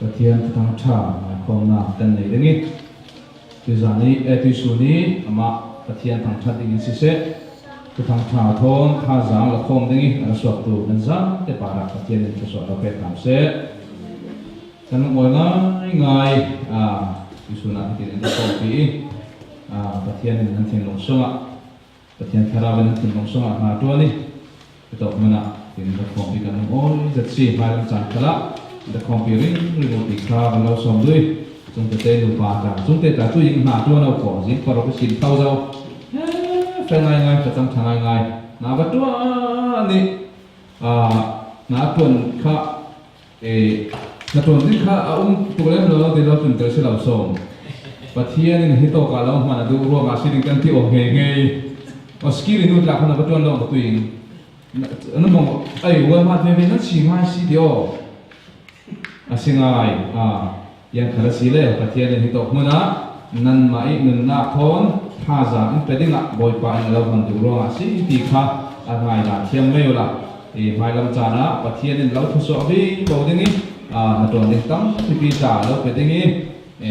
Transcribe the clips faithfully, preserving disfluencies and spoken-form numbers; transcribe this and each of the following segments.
Pathian Thuthang Ṭha ngaikhawmna kan nei ding hi. Tuizan ni, eh, tuisun ni amah Pathian thangṭhat dingin siseh, Thuthang Ṭha thawn thazaang la khawm ding hi. A la suaktu nan zate parah Pathian in thluasuah lo pek hram seh. Kan lungawi ngaingai, ah, tuisun ah hitin in la khawmpih hi. Ah, Pathian in nan thinlung sungah, Pathian Thlarau in nan thinlung sungah hna ṭuan hi. Hitawk hmunah tin in la khawmpih kan lungawi zet si, hmailam caan khalah la khawmpih ringring uh ti kha kan lo sawm duh hi. Chungte te nupa tla, chungte tla tu in hna ṭuan lo khaw, zing paruk i sin tho zo. Eh, fel ngaingai, facang ṭha ngaingai. Na va ṭuan ni, ah, na ṭuan kha, eh, na ṭuan ding kha a um tuk lem lo, lo ti lo, tlunter si lo sawm. Pathian in hitawk ah lo hman a duh ruangah si ding kan ti awk ngeingei. Aw, Skirini nu tla kha na va ṭuan lo ka tu in. Na, na mawng, ai, wal hmat veve nan si ngai si ti aw. A si ngai, a, yan khat a si le, Pathian in hitawk hmunah nanmah i nunnak thawn thazaang in pe dingah Bawipa in a lo hman duh ruangah si ti kha a ngaidan thiam ngei ula. I hmailam caan ah Pathian in lo thluasuah vivo ding hi, a, na ṭuan ding tampipi tla lo pe ding hi, e,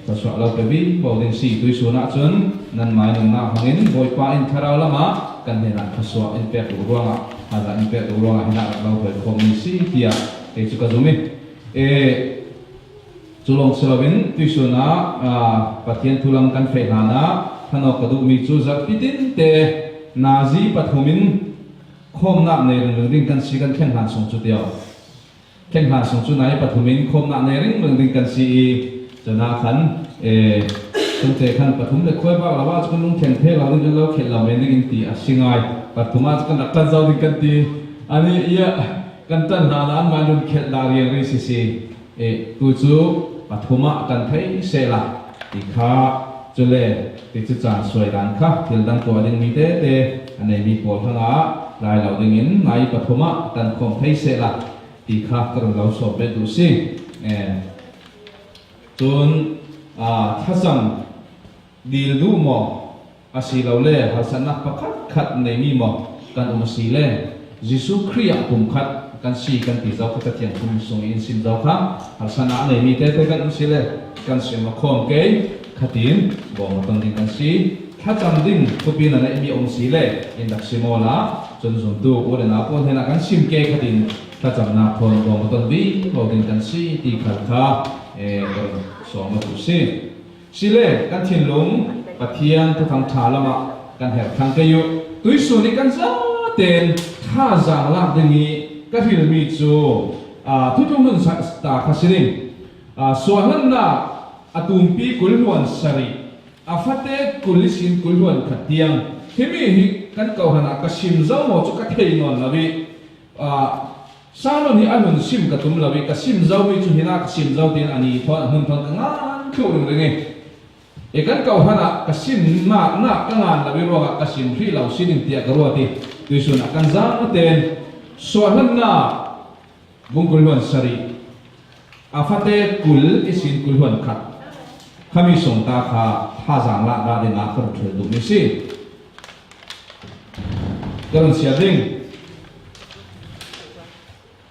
thluasuah lo pe vivo ding si. Tuisun ah cun nanmah i nunnak hmangin Bawipa in thlarau lamah kan hnenah thluasuah in pek duh ruangah, thazaang in pek duh ruangah hinah rak lo pe khawm ding si tiah kei cu ka zum hi. E, Cu lawng si loin tuisun ah, aa, Pathian thu lam kan feh hlan ah thanawk ka duhmi cu zarhpi tinte nazi pathum in khawmnak nei ringring ding kan si, kan thleng hlan sung cu tiah. Thleng hlan sung cu nazi pathum in khawmnak nei ringring ding kan si i, cun ah khan, ee, cungte khan pathum le khuai bak lo ah cu kan lungthleng phek lo ding, kan lo khelh lo men ding in ti a si ngai. Pathum ah cu kan rak ṭan zo ding kan ti. Ani i ah kan ṭan hlan ah anmah in run khelh dah riangri sisi. Eh, tu cu pathum ah kan thei sehla, ti kha, cule, ti cu caan suai dan kha, thil dang tuah dingmi tete a neimi pawl hrangah lai lo dingin nai pathum ah kan khawm thei sehla, ti kha ka run lo sawm peh duh si. Eh, cun, ah, thlacam dil duh maw, asilole harsatnak pakhatkhat neimi maw kan um asile, Jesuh Khrih ah pumkhat kan si kan ti zo kha Cathiang Thum sung in sim zo kha, harsatnak neimi tete kan um sile, kan sim a khawm kei khatin bawm a ton ding kan si. Thlacam ding thupi na neimi a um sile, in rak sim awla, cun zumtu u le nau pawl hnenah kan sim kei khatin thlacamnak thawn bawm a ton vivo ding kan si ti khal kha, eh, kan sawm a tu si. Sile kan thinlung Pathian Thuthang Ṭha lamah kan herh thlang kei uh. Tuisun i kan zaten thazaang lak ding i ka hrilmi cu, aa, Thutlung Hlun sa-, ta kha si ding. Aa, suahlannak a tumpi kul hluan sarih, a fate kul ihsin kul hluan khat tiang. Himi hi kan kohhran ah ka sim zo maw cu ka thei nawn lo i, aa, Sermon hi a hlun sim ka tum lo i, ka sim zomi cu hinah ka sim zo tiin ani thawn a hmun thawn ka ngan thluh ringring i. I kan kohhran ah ka sim naknak ka ngan lo i ruangah ka sim hrih lo si ding tiah ka ruat i. Tuisun ah kan zaten suahlannak bung kul hluan sarih, a fate kul ihsin kul hluan khat khami sung ta kha thazaang lak dah dingah ka run ṭhel duhmi si. Ka run siar ding.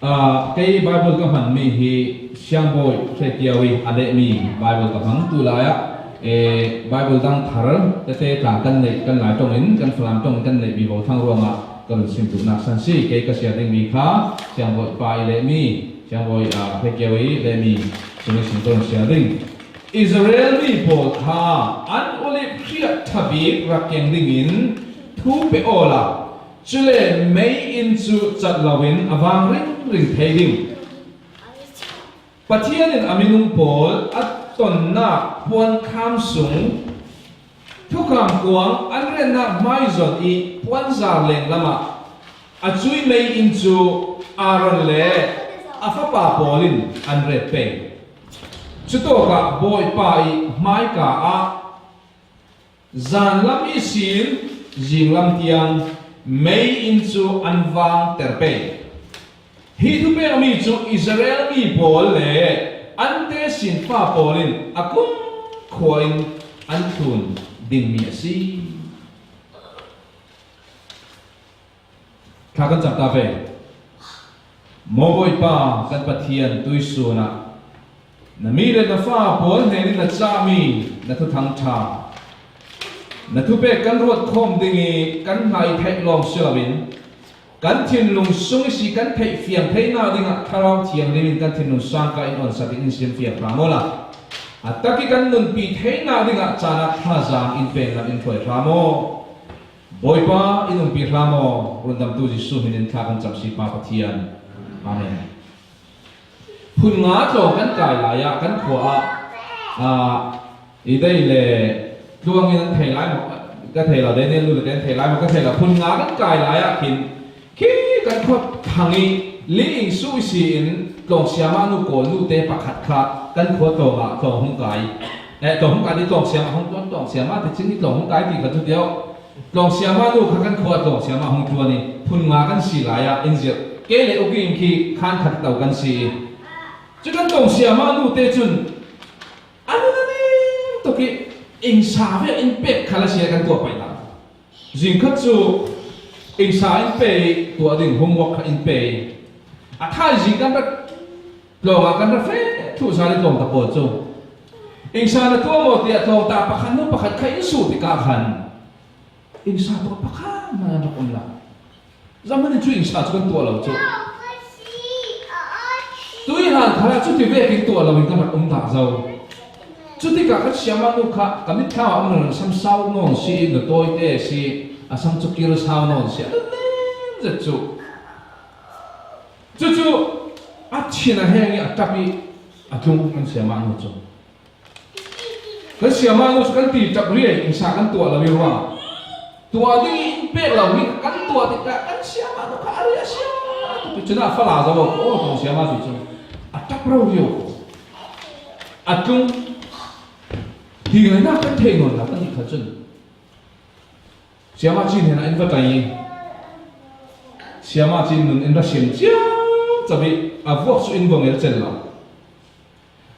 Ah, kei Bible ka hmanmi hi Siangbawi Hre Kio i a lehmi Bible ka hmang tu lai ah, eh, Bible dang thar tete tla kan neih, kan Lai ṭongin, kan Falam ṭongin kan neih vivo thang ruangah ka run sim duhnak san si. Kei ka siar dingmi kha Siangbawi pa i lehmi, Siangbawi, ah, Hre Kio i lehmi sung ihsin ka run siar ding. Israel mi pawl kha an ulip hriat ṭha bik rak keng dingin thu pe awla, cule mei in cu cat loin a vang ringring thei ding. Pathian in a minung pawl a tonnak puankham sung thukham kuang an retnak hmaizon i puanzar lenglam ah a cui mei in cu Aaron le a fapa pawl in an ret pei. Cutawkah Bawipa i hmaika ah zanlam ihsin zinglam tiang mei in cu an vangter pei. Hi thupekmi cu Israel mi pawl le an tesinfa pawl in a kumkhua in an thlun dingmi a si. Thla kan cam ta ve. Maw Bawipa, kan Pathian, tuisunah na mi le na fa pawl hnenin na chahmi na thuthang ṭha, na thupek kan ruat khawm ding i kan hnai theih lawm si loin, kan thinlung sung i si kan theih fiang theihna dingah Thlarau Thianghlimin kan thinlung sangkah in awnsak in in simfiang hram awla, a tak i kan nunpi theihna dingah caan ah thazaang in peng lam in hruai hram aw. Bawipa, in umpi hram aw, rundamtu Jesuh hminin thla kan cam si Pa Pathian. Amen. Phun nga tlawng kan kai lai-ah kan khua ah, ah, i dei le tluangin an thei lai maw, ka thei lo, Daniel nu le kan thei lai maw, ka thei lo, phun nga kan kai lai-ah khin khi kan khua thang i li ing su i si in tlawng siamah nu kawl nu te pakhat kha kan khua tlawngah tlawng hung kai. Eh, tlawng hung kai ni tlawng siamah hung tlawng, tlawng siamah ti cing i tlawng hung kai ti kha cu tiau. Tlawng siamah nu kha kan khua tlawng siamah hung ṭuan i phun nga kan si lai-ah in zirh. Kei le u ging khi khan khat to kan si i, cu kan tlawng siamah nu te cun a run a ning tuk i, ing sa vek in pek khal a si a kan tuah paih lai. Zing khat cu ing sa in pe i tuah ding homework kha in pe i, a thaizing kan rak tlawng ah kan rak feh thluh sa le tlawng ta pawl cu ing sa na tuah maw tiah tlawng ta pakhat hnu pakhat kha in suh tikah khan ing sa tuah pakhat hmanh an rak um lai. Zohhmanh in cu ing sa cu kan tuah lo cu. Tuihlan khalah cuti vekin tuah lo in kan rak um dah zo. Cutikah kan siamah nu kha ka mitthlam ah um lo, na samsau nawn si, na tawite si, a sam cu kir sau nawn si, a nunnem zet cu. Cucu a thin a heng i a ṭap i a tlung kan siamah nu cu. Kan siamah nu cu kan ti ṭap riai, ing sa kan tuah lo i ruah. Tuah ding i in pek lo hi kan tuah tikah kan siamah nu kha a riah a siam tuk i cun a fala zo ko, aw, kan siamah cu cun a ṭap rori ko. A tlung. Hi ngainak kan thei nawn lo kan nih kha cun. Siamah Cin hnenah in va tlaih i, Siamah Cin nun in ra sim ciamco i a vuak cu in va ngel cen lo.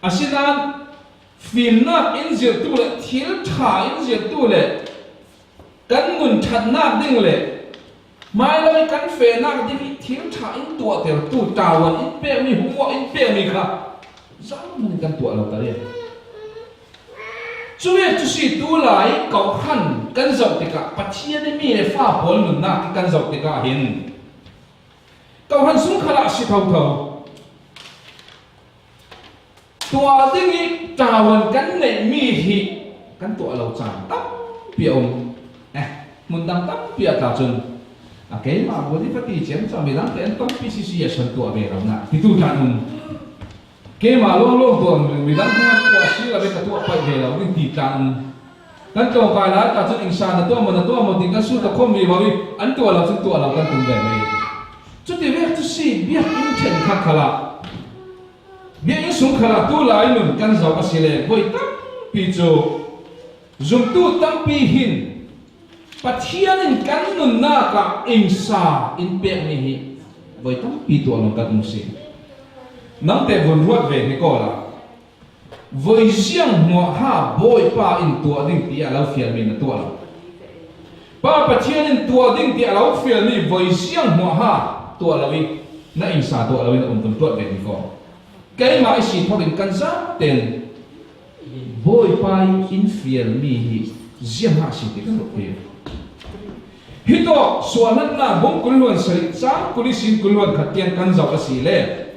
Asinain fimnak in zirhtu le thil ṭha in zirhtu le kan nun ṭhatnak ding le hmailei kan fehnak ding i thil ṭha in tuahtertu, ṭawan in pekmi, homework in pekmi kha zohhmanh in kan tuah lo ta i, cuvek cu si tu lai kohhran kan zoh tikah Pathian i mi le fa pawl nunnak hi kan zoh tikah hin kohhran sung khalah si thotho. Tuah ding i ṭawan kan neihmi hi kan tuah lo caan tampi a um. Eh, hmun dang tampi ah tla cun a keimah bu ni fati ciamco midang te an tampi sisi a san tuah ve lo na titu tla an um. Keimah lawnglawng tuah midang hmang tuah si lo ve ka tuah paih ve lo ding ti tla an um. Kan tlawngkai lai tla cun ing sa na tuah maw, na tuah maw ti kan sulh ta khawm vivo i an tuah lo cun tuah lo kan tum ve ve. Cuti vek cu si biakinn ṭhenkhat khalah Biakinn sung khalah tu lai nun kan zoh a si le voi tampi cu zumtu tampi hin Pathian in kan nunnak ah ing sa in pekmi hi voi tampi tuah lo kan um si. Nangte vun ruat ve hnik awla voi ziang hmuah ha Bawipa in tuah ding tiah lo fialmi na tuah lo. Pa Pathian in tuah ding tiah lo fialmi voi ziang hmuah ha tuah lo i na ing sa tuah lo in a um tum tuat ve hnik aw. Keimah i si thawk in kan zaten Bawipa in fialmi hi ziang a si ti kan rak thei. Hi tawh suahhlatnak bung kul hluan sarih cang kul ihsin kul hluan khat tiang kan zoh a si le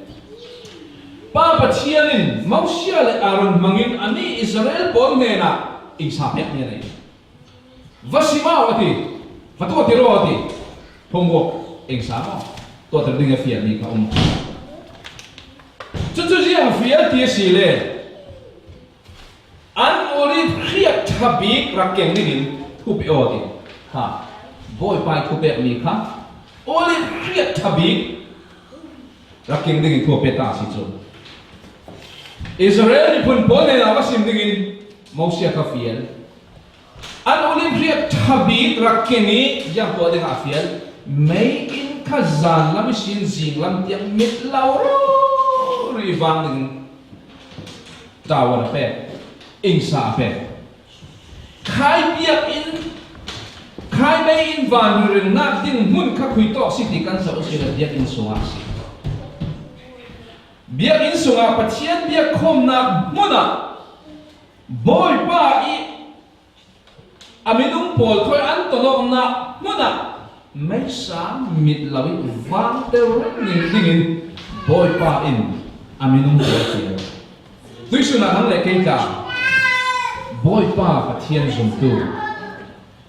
Pa Pathian in Mosiah le Aaron hmangin a mi Israel pawl hnenah ing sa pek nih a nei. Va sim aw a ti. Va tuah tir aw a ti. Homework ing sa maw? Tuahter ding a fialmi kha um. Cucu ziah a fial ti a si le an olive hriat ṭha bik rak keng dingin thupek aw a ti. Ha. Bawipa i thupekmi kha olive hriat ṭha bik rak keng dingin thu a pia ta a si cu. Israel miphun pawl hnenah va sim dingin Mosiah kha fial. An olive hriat ṭha bik rak keng i ziang tuah dingah a fial. Mei in kha zan lam ihsin zing lam tiang mit lo rori vang dingin ṭawan a pek, ing sa a pek. Khai biakinn, khai mei in van rilrilnak ding hmun kha khui tawk si ti kan zoh a si le biakinn sungah a si. Biakinn sungah Pathian biakkhawmna hmunah Bawipa i a minung pawl thawi an tawlawkna hmunah meisa mit lo i vangte ringring dingin Bawipa in a minung pawl a fiel. Tuisunah nang le kei tla Bawipa Pathian zumtu,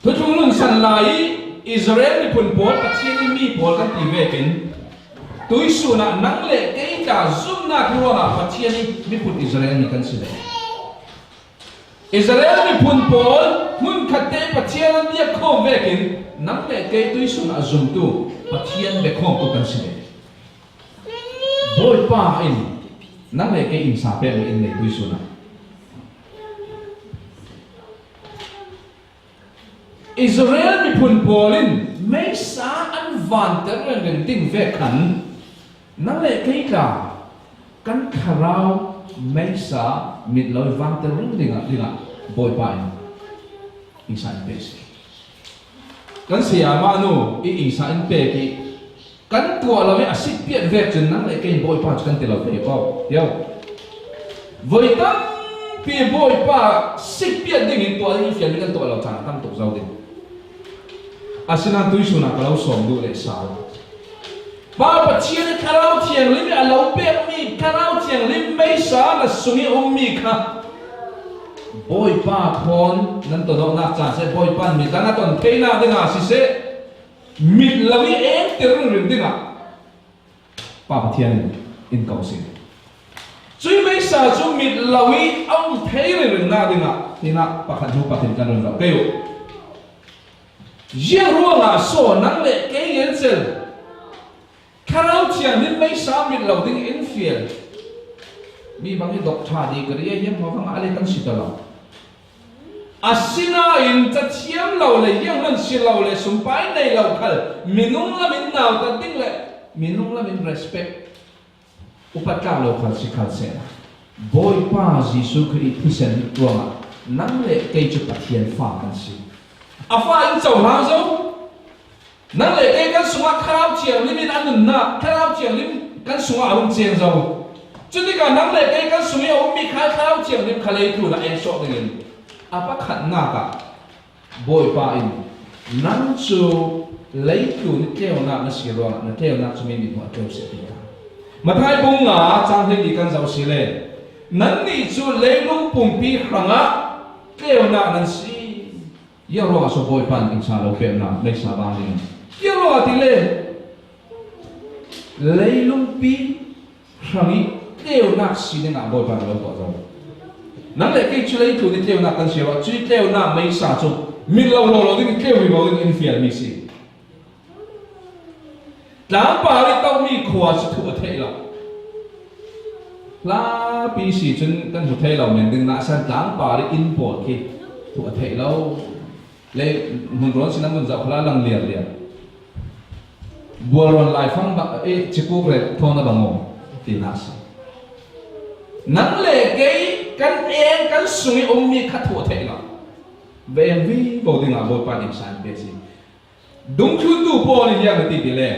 Thuthung lunsan lai i Israel miphun pawl Pathian i mi pawl kan ti vekin, tuisunah nang le kei tla zumna thu ruangah Pathian i miphun Israel mi kan si ve. Israel miphun pawl hmun khatte Pathian an biakkhawm vekin, nang le kei tuisunah zumtu Pathian biakkhawmtu kan si ve. Bawipa in nang le kei insa pek in nei tuisunah. Israel miphun pawl in meisa an vanter ringring ding vek khan, nang le kei tla kan thlarau meisa mit lo i vangter ringring dingah, dingah Bawipa in insa in pek si. Kan sayamahnu i insa in pek i kan tuah lo i a sikpiat vek cun nang le kei Bawipa cu kan ti lo ve ko. Yo. Voi tampi Bawipa sikpiat dingin tuah ding fialmi kan tuah lo caan a tam tuk zo ding. Asinain tuisunah ka lo sawm duh le sau. Pa Pathian i Thlarau Thianghlim i a lo pekmi Thlarau Thianghlim meisa na sung i ummi kha Bawipa thawn nan ton awknak caan seh, Bawipa in midang a ton theinak dingah siseh, mit lo i engtir ringring dingah Pa Pathian in ko si. Cui meisa cu mit lo i a um thei ringringnak dingah hinah pakhat hnu pakhat in kan run lo kei uh. Ziang ruangah saw nang le kei ngelcel Thlarau Thianghlim meisa mit lo ding in fial? Mi bang hi doctor, degree a hiam maw bang a le kan si ta lo. Asinain cathiam lo le, zianghman si lo le, sumpai nei lo khal, minung lamin nautat ding le minung lamin respect upat tlak lo khal si khal sehla, Bawipa Jesuh Khrih thisen ruangah nang le kei cu Pathian fa kan si. A fa in cohlang zo. Nang le kei kan sungah Thlarau Thianghlim in a nunnak, Thlarau Thianghlim kan sungah a rung ceng zo. Cutikah nang le kei kan sung i a ummi kha Thlarau Thianghlim kha leitlun ah eng sawh dingin a pakhatnak ah Bawipa in nang cu leitlun i tleunak na si ruangah na tleunak cu mi mithmuh a tleu si a ti ta. Matthai bung nga cang hleili kan zoh si le, nannih cu leilung pumpi hrangah tleunak nan si. Ziang ruangah so Bawipa in insa lo peknak meisa bang ding. Ziang ruangah ti le leilungpi hrang i tleunak si dingah Bawipa in a lo tuah zo. Nang le kei cu leitlun i tleunak kan si ruah, cui tleunak meisa cu mit lo law lo ding i tleu vivo ding in fialmi si. Tlangpar i tomi khua cu thuh a theih lo. Hlapi si cun kan hmu thei lo men ding, nasan tlangpar i inn pawl khi thuh a theih lo. Le hmunrawn sin a hmun zoh khalah lang liarliar. Bualrawn laifang bang, eh, cikuk ret thawn a bang aw, tinak si. Nang le kei kan eng kan sung i ummi kha thuh a theih lo. Va eng vivo dingah Bawipa in insa in pe si. Dungthluntu Paul in ziang a ti ti le,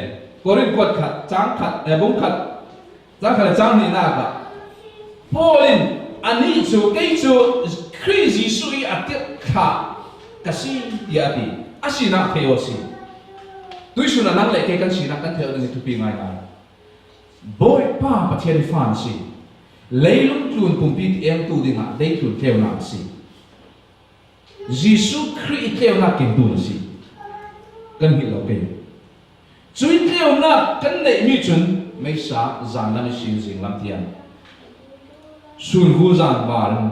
Korin kuat khat, cang khat, eh, bung khat, cang khat le cang hnihnak ah Paul in anih cu, kei cu Khrih Jesuh i a tirhthlah ka si, tiah a ti. A sinak thei aw si. Tuihsun ah nang le kei kan sinak kan theih aw ding hi thupi ngaingai. Bawipa Pathian i fa an si. Leilung tlun pumpi ti engtu dingah deitlun tleunak an si. Jesuh Khrih i tleunak kengtu na si. Kan hngilh lo kei. Cui tleunak kan neihmi cun meisa zan lam i sin zing lam tiang. Sunvu zan bar in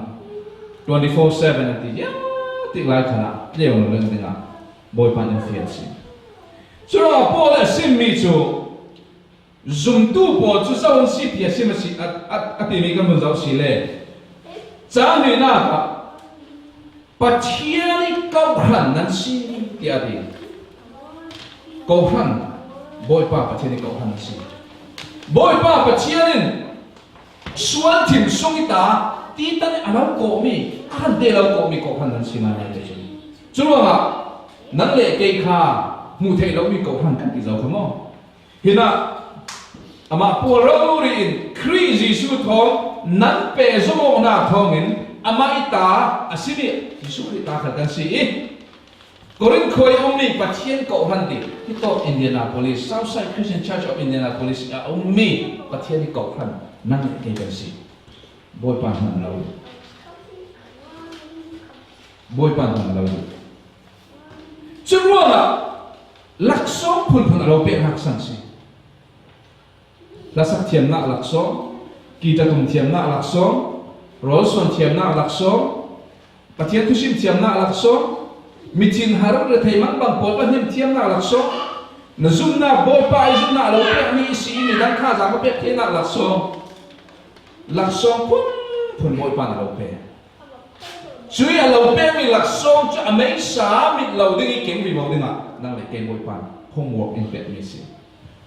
twenty four seven an ti ziah tik lai khan ah tleu lo leng dingah Bawipa in an fian si. Curuangah Paul a simmi cu zumtu pawl cu zo an si ti a sim a si, a, a, a timi kan vun zoh si le. Cang hnihnak ah Pathian i kohhran nan si, tiah a ti. Kohhran, Bawipa Pathian i kohhran nan si. Bawipa Pathian in sual thim sung i ta, titan a lo kawhmi, a han te lo kawhmi kohhran nan si ngaingai te cu. Curuangah nang le kei kha hmuh theih lomi kohhran kan ti zo kha maw? Hinah Amah pual rori in Khrih Jesuh thawng nan pehzom awkna thawngin amah i ta a si nih. Jesuh Khrih ta khat kan si i Korinth khua i um mi Pathian kohhran ti hi tawh Indianapolis, Southside Christian Church of Indianapolis a um mi Pathian i kohhran nang le kei kan si. Bawipa hman lo. Bawipa hman lo. Cu ruangah laksawng phunphun a lo pek laksan si. Hlasak thiamnak laksawng, kitatum thiamnak laksawng, rawlsuan thiamnak laksawng, Pathian thusim thiamnak laksawng, mithin har rethei mangbang pawl pahnim thiamnak laksawng, na zumnak Bawipa i zumnak a lo pekmi i si i midang thazaang a pek theinak laksawng, laksawng phunphun Bawipa na lo pek. Cui a lo pekmi laksawng cu a meisa mit lo ding i keng vivo dingah nang le kei Bawipa homework in pekmi si.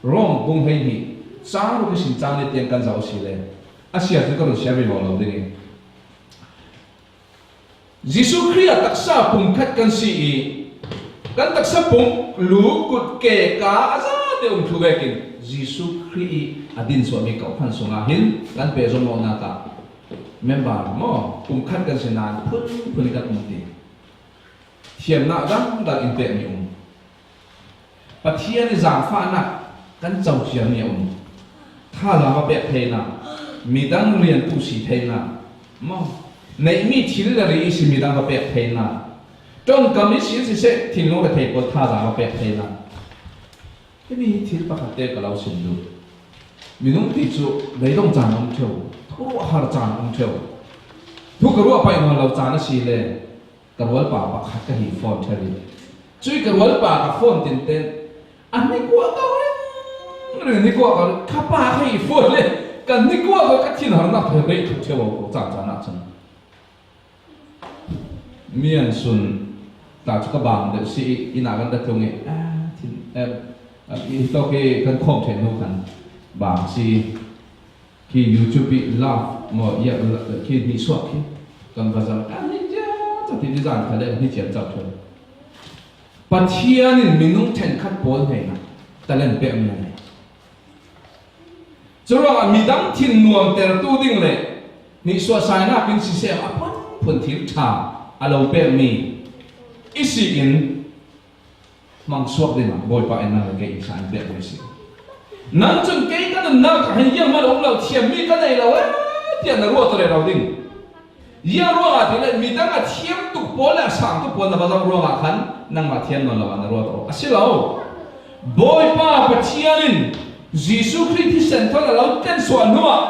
Rom bung hei hnih cang ruk ihsin cang nih tiang kan zoh si le a siar cu ka run siar vivo lo ding i Jesuh Khrih ah taksa pumkhat kan si i kan taksa pum lu kut ke ka a zate um thu vekin Jesuh Khrih i a din suahmi kau phan sungah hin kan pehzom awknak ah member maw pumkhat kan si nain phunphun i kan um ti. Thiamnak dangdang in pekmi um. Pathian i zaangfahnak kan cociarmi a um. Thazaang va pek theinak, midang riantu si theinak, maw neihmi thil le ri ihsi midang va pek theinak, ṭongkam ihsi siseh thinlung le thei pawl thazaang va pek theinak. Himi hi thil pakhatte ka lo sim duh. Minung ti cu leidong caan a um ṭheu, thu a har caan a um ṭheu, thu ka ruah paih nawn lo caan a si le ka rualpa pakhat ka hi phone ṭheu i, cui ka rualpa ka phone tinten a hnik uah ka ring ring, hnik uah ka ring, ka pa ka hi phone le ka hnik uah ka thinharnak thei rih ṭheu ṭheu ko caan caan ah cun. Mi an sun ta cu ka bang deuh si i, inn ah kan rat tung i, ah, thin, eh, ah, i tawk i kan khawm ṭhen hnu khan bang si. Khi YouTube i love maw, ia, khi hnih suak khi kan va zam, ah, hnih cia, cia ti zan kha le hnih cia cau ṭheu. Pathian in minung ṭhenkhat pawl hnenah talent pek mi a nei. Curuangah midang thin nuamtertu ding le hnihsuahsainak in siseh a phunphun thil ṭha a lo pekmi i si in hmangsuak dingah Bawipa in nang le kei in sa in pekmi a si. Nang cun kei ka nunnak ah hin zianghman a um lo, thiammi ka nei lo e tiah na ruat rero ding. Ziang ruangah ti le midang a thiam tuk pawl le a sang tuk pawl na va zoh ruangah khan nangmah thiam nawn lo ah na ruat aw. A si lo. Bawipa Pathian in Jesuh Khrih thisen thawn a lo tlensuah hnuah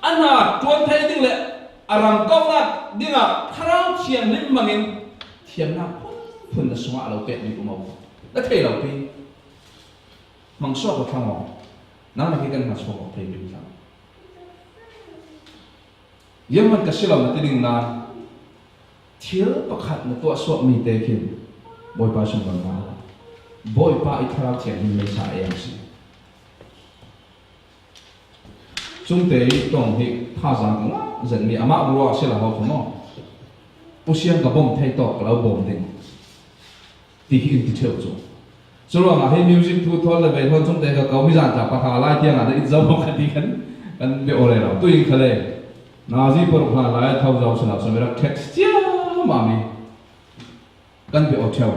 a hna ṭuan thei ding le a ram kauhnak dingah Thlarau Thianghlim hmangin thiamnak phunphun na sungah a lo pekmi um aw. Na thei lo pi. Hmangsuak aw thlang aw. Nang le kei kan hmangsuak aw thei pi thlang. Zianghman ka si lo na ti ding nain thil pakhat na tuahsuakmi te khin Bawipa sunglawi hna. Bawipa i Thlarau Thianghlim meisa ei ang si. Cungte i tong hi thazaang ka ngah zenmi amah ruah a si lo ho kha maw? Pusiang ka bawm thei tawk ka lo bawm ding. Ti hi in ti ṭheu cu. Curuangah hei music thu thawn le vei thawn cungte ka ko mi zan tla pahra lai tiangah na it zo maw ka ti kan kan bia aw rero. Tu in kha le nazi paruk hlan lai a tho zo si lo, so mi rak text cia mah mi kan bia aw ṭheu.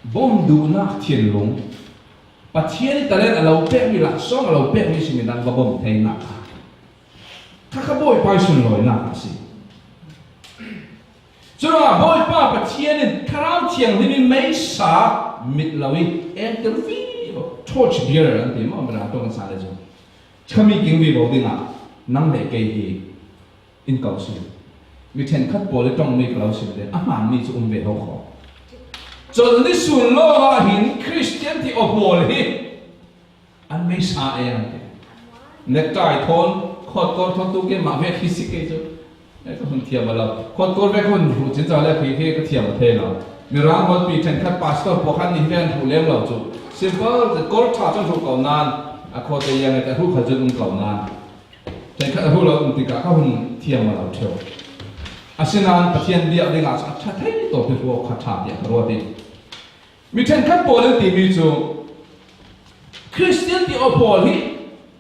Bawm duhnak thinlung, Pathian i talent a lo pekmi laksawng a lo pekmi si mi nang va bawm theinak kha kha Bawipa i sunlawinak a si. Curuangah Bawipa Pathian in Thlarau Thianghlim i meisa mit lo i engtir vivo, torch bearer an ti maw, Mirang ṭawng in sa le cu. Khami keng vivo dingah nang le kei hi in ko si. Mi ṭhenkhat pawl i ṭongmi ka lo sim le a hmaanmi cu um ve ho kho. Colhni sun lawngah hin Khristian ti aw pawl hi an meisa e an ti. Nektai thawn, khawtkawr thawn tu keimah vek hi si kei cu. E, ka hun thiam a lo. Khawtkawr vek hun hruh cin ca le khi khi ka thiam a thei lo. Mirang holpi ṭhenkhat pastor pawh khan nih vek an hruh lem lo cu. Simple, kawr ṭha cun hruh ko nan, a khawte yang e ka hruh kha cun um ko nan. Ṭhenkhat a hruh lo um tikah ka hun thiam a lo ṭheu. Asinain Pathian biak dingah cu a ṭha thei tawp hi hruh kha ṭha tiah ka ruat i. Mi ṭhenkhat pawl in timi cu Khristian ti aw pawl hi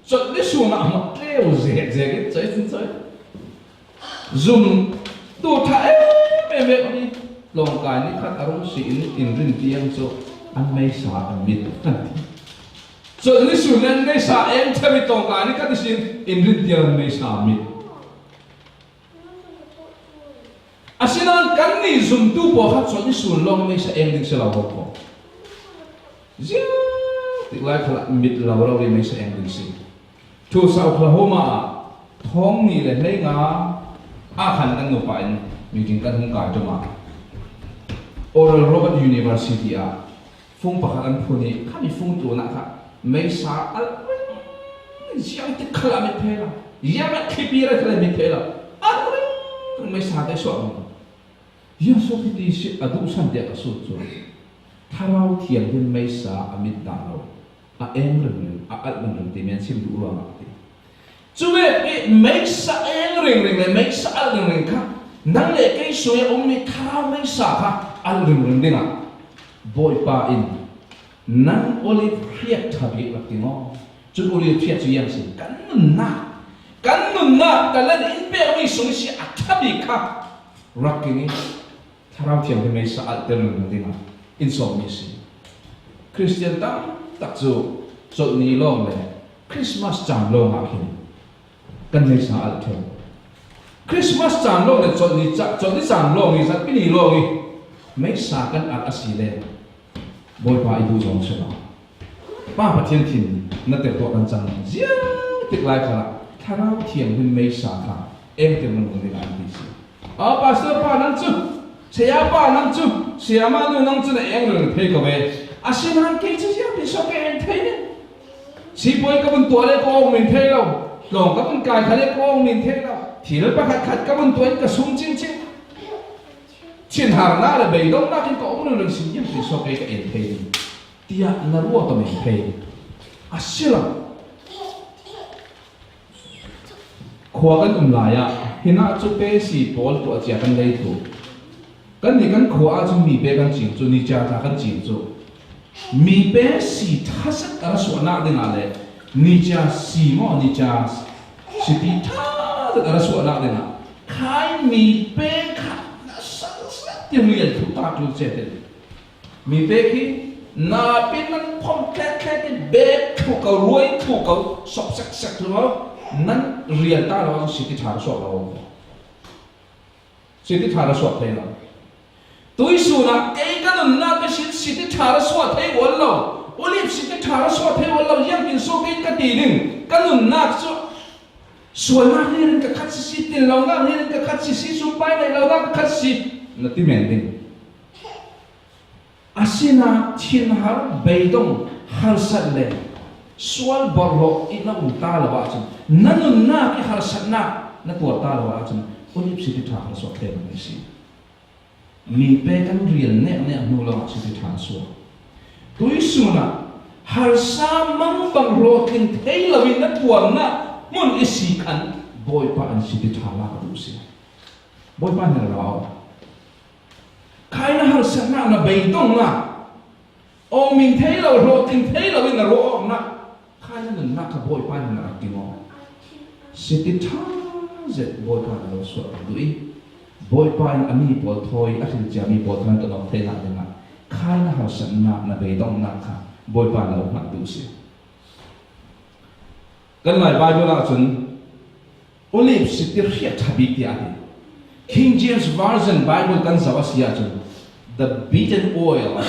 Chawlhni sunah mawh tleu zek zek in chawlh in chawlh. Zum tu tha em em em ni. Tlawngkai ni khat a rung si in, in rin tiang chu an meisa an mit an ti. Chawlhni sun le an meisa eng thei mi tlawngkai ni khat i sin, in rin tiang an meisa an mit. Asinain kanni zumtu pawlkhat chawlhni sun lawng meisa eng ding si lo ho ko. Ziang tik lai khalah mit lo lo ri meisa eng ding si. Tulsa Oklahoma ah thawng ni le hleinga ah khan kan nupa in meeting kan hung kai tum a, Oral Roberts University ah fung pakhat an phun hi. Khami fung tlunah kha meisa al ring, ziang tik khalah mit thei lo, ziang a khipira khalah mit thei lo, al ring meisa te suah. Jesu Khristi si a duhsan tiah ka sut cu, Thlarau Thianghlim meisa a mit dah lo, a eng ringring, a alh ringring ti men sim duh ruangah a ti. Cuvek i meisa eng ringring le meisa alh ringring kha nang le kei sungah a ummi thlarau meisa kha alh ringring dingah Bawipa in nan olive hriat ṭha bik rak ti maw? Cun olive hriat cu ziang si, kan nunnak, kan nunnak, talent in pekmi sung si a ṭha bik kha rak king i Thlarau Thianghlim meisa alh tel ringring dingah in sawmmi si. Khristian tam tak cu Chawlhni lawng le Christmas caan lawngah khin kan meisa alh ṭheu. Christmas caan lawng le Chawlhni ca-, Chawlhni caan lawng i, Zarhpi ni lawng i meisa kan alh a si le Bawipa i duh zong si lo. Pa Pathian thin na tel tuah kan cang ziang tik lai khalah Thlarau Thianghlim meisa kha eng tel ringring dingah an ti si. Aw, pastor pa nang cu, saya pa nang cu, sayama nu nang cu na eng ringring thei ko ve. Asinain kei cu ziang ti so kei eng thei ning. Sipuai ka vun tuah le ka awng min thei lo. Tlawng ka vun kai kha le ka awng min thei lo. Thil pakhat khat ka vun tuah in ka sum cingcing. Thinharnak le beidongnak in ka um ringring si, ziang ti so kei ka eng thei ning, tiah na ruat awk men thei. A si lo. Khua kan um lai ah, hinah cu pesi pawl tuah cia kan lei tuk. Kannih kan khua ah cun mipe kan cing cu, nicia tla kan cing cu, mipe si ṭha zet a ra suahnak dingah le nicia si maw, nicia sipi ṭha zet a ra suahnak dingah khai mipe kha na sal zet ti rian thuk ta ṭul cia te. Mipe khi napi nan phom tlektlet in bek thlu ko, ruai thlu ko, sop seksek thlu ko, nan rian ta lo, sipi ṭha suak lo. Sipi ṭha suak thei lo. Tuisun ah kei ka nunnak ihsin sipi ṭha suak thei ual lo. Olive sipi ṭha suak thei ual lo. Ziangtin so kei ka ti ding. Ka nunnak cu sualnak nih in ka khat sisi, tinlonak nih in ka khat sisi, sumpai neih lonak ka khat si, na ti men ding. Asinain thinhar, beidong, harsat le sual borhhlawh i na um ta lo ahcun, na nunnak i harsatnak na tuar ta lo ahcun, olive sipi ṭha harsuak thei lo a si. Mipe kan rian neknek hnu lawngah sipi ṭha suak. Tuisun ah harsa mangbang hlawhtling thei lo in na tuarnak hmun i si khan Bawipa in sipi ṭha lak a duh si. Bawipa hnen a ra aw. Khai na harsatnak, na beidongnak, awng min thei lo, hlawhtling thei lo in na ruah awknak, khai na nunnak kha Bawipa hnen a rak ti maw? Sipi ṭha zet Bawipa na lo suah duh i, Bawipa in a mi pawl thawi, a hrilcia mi pawl thawi an kan awk theinak dingah khai na harsatnak, na beidongnak kha Bawipa na lo hmanh duh si. Kan Lai Baibal ahcun olive sipi hriat ṭha bik tiah a ti. King James Version Baibal kan zoh a si ahcun the beaten oil,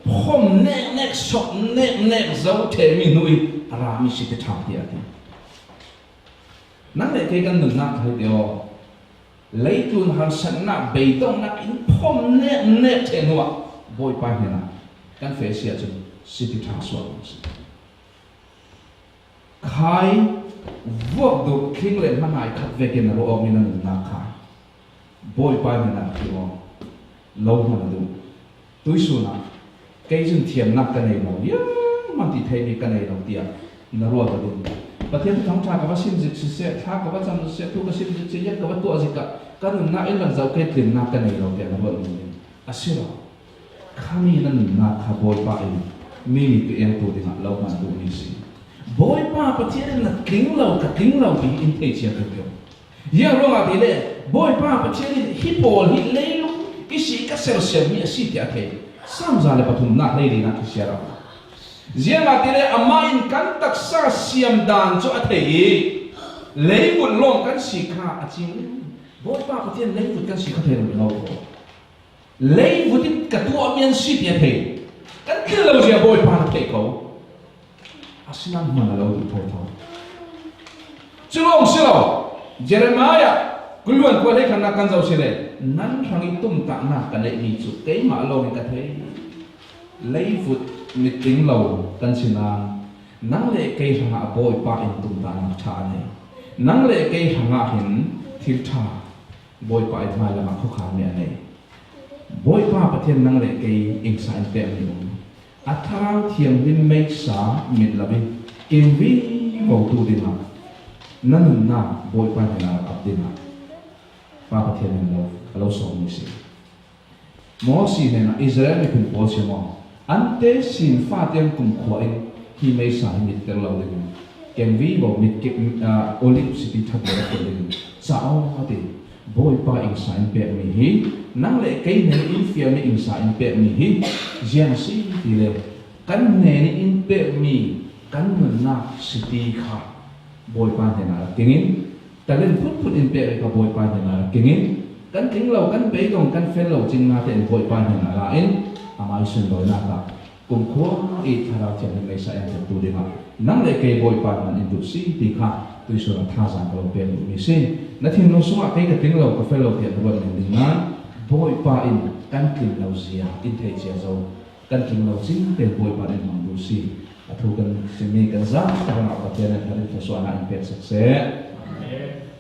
phom neknek, sop neknek zo ṭhemi hnu i a rami sipi ṭha tiah a ti. Nang le kei kan nunnak kha hei ti aw. Leitlun harsatnak, beidongnak in phom neknek ṭheh hnuah Bawipa hnenah kan feh si ahcun sipi ṭha suak a si. Khai vuak duk thling le hmanai khat vekin a ruah awkmi na nunnak kha Bawipa hnenah a ti aw. Lo hman a duh. Tuisun ah kei cun thiamnak ka nei lo, zianghman ti theimi ka nei lo tiah na ruat a duh. Pathian Thuthang ṭha ka va sim zik siseh, thla ka va cam siseh, thu ka sim zik siseh, ziat ka va tuah zik ah ka nunnak in rak zoh kei, tlinnak ka nei lo tiah na ruat ding. A si lo. Khami na nunnak kha Bawipa in mi mipi engtu dingah lo hman duhmi a si. Bawipa Pathian in na tling lo, ka tling lo ti in thei chiat deuh. Ziang ruangah ti le, Bawipa Pathian in hi pawl hi leilung i si ka sersiam mi a si ti a thei. Sam za le pathumna hleirina thisiar a. Ziangahtile amah in kan taksa siam dan cu a thei i, leivut lawng kan si kha a cing. Bawipa Pathian leivut kan si kha thei lo ko. Leivut in ka tuahmi an si ti a thei. Kan thil lo zia Bawipa na thei ko. Asinain hman a lo ding thotho. Cu lawng si lo, Jeremiah kuluan kua hleikhatnak kan zoh si le, nan hrang i tumtahnak ka neihmi cu keimah lawng in ka thei. Leivut mitling lo kan si nain, nang le kei hrangah Bawipa in tumtahnak ṭha a nei. Nang le kei hrangah hin thil ṭha Bawipa in hmailamah khuakhanmi a nei. Bawipa Pathian nang le kei ingsa in pekmi um. A Thlarau Thianghlim meisa mit lo in kim vivotu dingah na nunnak Bawipa hnenah rak ap dingah Pa Pathian in lo, a lo sawmmi si. Moses hnenah Israel miphun pawl si maw? An tesin fa tiang kumkhua in hi meisa hi mit tel lo dingin, keng vivo mit ke, ah, olive sipi ṭha bia rak tel dingin, ca aw, a ti. Bawipa ingsa in pekmi hi, nang le kei hnen in fialmi ingsa in pekmi hi, ziang si ti le, kan hnen in pekmi kan nunnak sipi kha Bawipa hnenah rak kingin, talent phunphun in pek kha Bawipa hnenah rak kingin, kan tling lo, kan beidong, kan fel lo cingna te in Bawipa hnenah la in, amai sunlawinak ah kumkhua i Thlarau Thianghlim meisa in tel tu dingah nang le kei Bawipa hman in duh si ti kha tuisun a thazaang ka lo pek duhmi si. Na thinlung sungah kei ka tling lo, ka fel lo tiah na ruat men ding nain Bawipa in kan tling lo zia in thei cia zo. Kan tling lo cing te Bawipa in hmang duh si. A thu kan simmi kan zate hrangah Pathian in thar in thluasuahnak in pek sak seh. Amen.